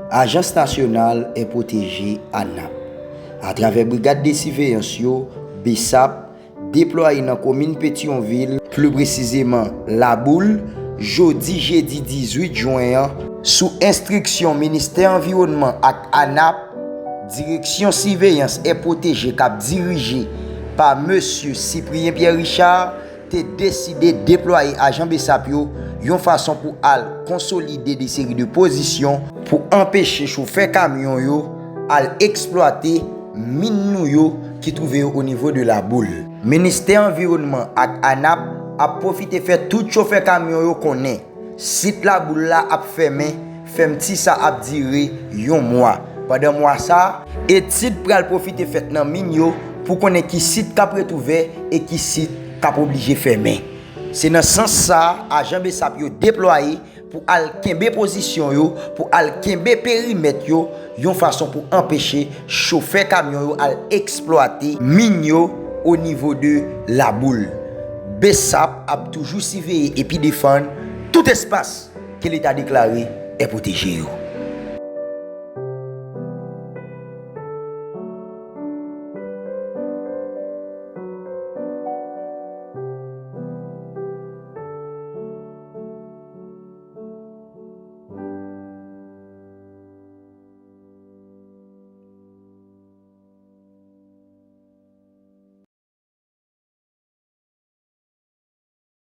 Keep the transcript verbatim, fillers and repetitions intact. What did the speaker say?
Ajans Nasyonal È Pwoteje, ANAP, atravè brigad de siveyans yo, BSAP, deplwaye nan komin Petyonvil, pli presizeman Laboul, jodi jedi dizuit jen an, sou enstriksyon Ministè Anviwònman ak ANAP, Direksyon Siveyans È Pwoteje k ap dirije pa Mesye Cyprien Pierre Richard, te deside deplwaye ajan BSAP yo yon fason pou al konsolide de seri de pozisyon pou anpeche chofè kamyon yo al eksplwate min nou yo ki twouve yo o nivo de Laboul. Ministè Anviwònman ak ANAP ap pwofite fè tout chofè kamyon yo konnen sit Laboul la ap fèmen, fèmti sa ap dire yon mwa. Pandan mwa sa a, etid pral pwofite fèt nan min yo pou konnen ki sit k ap ret ouvè e ki sit k ap oblije fèmen. Se nan sans sa a, ajan BSAP yo deplwaye pou al kenbe pozisyon yo, pou al kenbe perimèt yo, yon fason pou anpeche chofè kamyon yo al eksplwate min yo o nivo de Laboul. BSAP ap toujou siveye epi defann tout espas ke Leta deklare è pwoteje yo.